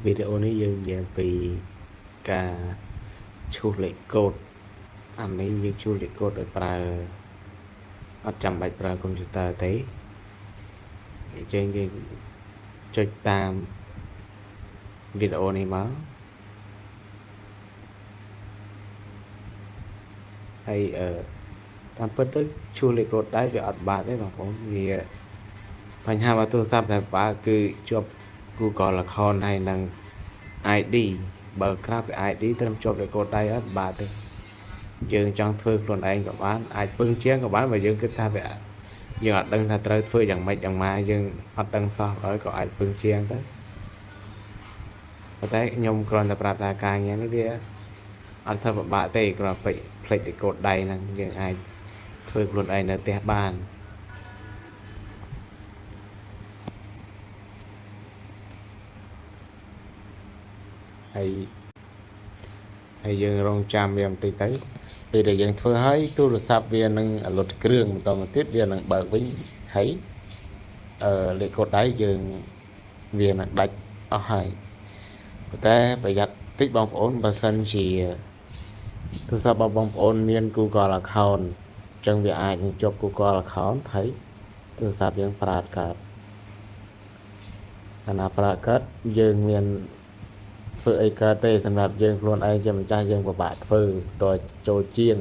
វីដេអូនេះយើងនិយាយពីការឈូសលេខកូដអានេះយើងឈូសលេខកូដដោយប្រើអត់ចាំបាច់ប្រើកុំព្យូទ័រទេអញ្ចឹងយើងចុចតាមវីដេអូនេះមកហើយតាមពិតទៅឈូសលេខកូដដែរវាអត់បាក់ទេបងប្អូនវាបញ្ហារបស់ទូរស័ព្ទដែលបើគឺជាប់ Google account ហើយនឹង ID បើក្រៅពី ID ត្រឹមជាប់លេខកូដដៃអត់បាក់ទេយើងចង់ធ្វើខ្លួនឯងក៏បានអាចពឹងជាងក៏បានបើយើងគិតថាវាយើងអត់ដឹងថាត្រូវធ្វើយ៉ាងម៉េចយ៉ាងម៉ាយើងអត់ដឹងសោះហើយក៏អាចពឹងជាងទៅប៉ុន្តែខ្ញុំគ្រាន់តែប្រាប់ថាការងារនេះវាអត់ធ្វើពិបាកទេគ្រាន់តែផ្លេចលេខកូដដៃហ្នឹងយើងអាចធ្វើខ្លួនឯងនៅផ្ទះបានហើយយើងរងចាំវាបន្តិចទៅពេលដែលយើងធ្វើហើយទូរស័ព្ទវានឹងលុតគ្រឿងបន្តមកទៀតវានឹងបើកវិញហើយលេខកូដដៃយើងវានឹងដាច់អស់ហើយប៉ុន្តែប្រយ័ត្នតិចបងប្អូនបើសិនជាទូរស័ព្ទរបស់បងប្អូនមាន Google account អញ្ចឹងវាអាចនឹងជាប់ Google account ហើយទូរស័ព្ទយើងប្រើកើតកាលណាប្រើកើតយើងមានធ្វើអីកើតទេសម្រាប់យើងខ្លួនឯងជាម្ចាស់យើងពិបាកធ្វើតើចូលជាង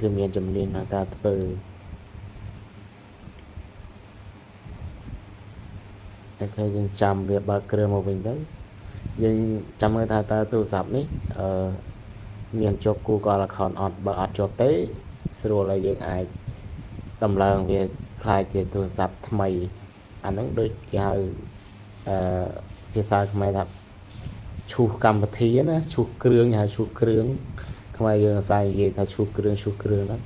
គឺមានជំនាញក្នុងការធ្វើអូខេយើងចាំវាបើកគ្រឿងមកវិញទៅយើងចាំមើលថាតើទូរស័ព្ទនេះមានជាប់ Google account អត់បើអត់ជាប់ទេស្រួលឲ្យយើងអាចដំឡើងវាក្លាយជាទូរស័ព្ទថ្មីអាហ្នឹងដូចគេហៅភាសាខ្មែរថាឈូសកម្មវិធីណាឈូសគ្រឿងហៅឈូសគ្រឿងខ្មែរយើងអាស្រ័យនិយាយថាឈូសគ្រឿងហ្នឹង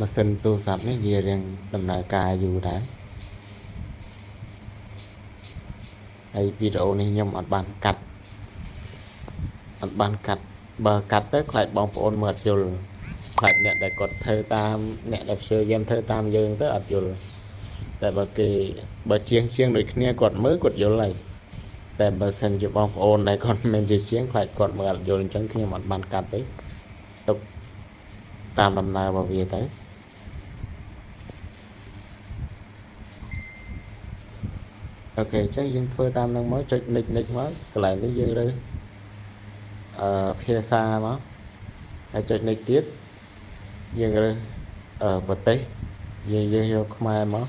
ម៉ាស៊ីនទូរស័ព្ទនេះវារៀងដំណើរការយូរដែរហើយវីដេអូនេះខ្ញុំអត់បានកាត់បើកាត់ទៅខ្លាចបងប្អូនមើលអត់យល់ខ្លាចអ្នកដែលគាត់ធ្វើតាមអ្នកដែលព្យាយាមធ្វើតាមយើងទៅអត់យល់តែបើគេបើជាងដូចគ្នាគាត់មើលគាត់យល់ហើយតែបើសិនជាបងប្អូនដែលគាត់មិនជាជាងខ្លាចគាត់មើលអត់យល់អញ្ចឹងខ្ញុំអត់បានកាត់ទេទុកតាមដំណើររបស់វាទៅអូខេអញ្ចឹងយើងធ្វើតាមនឹងមកចុចនិចមកកន្លែងនេះយើងរើសភាសាមកហើយចុចនិចទៀតយើងរើសប្រទេសយើងយកខ្មែរមក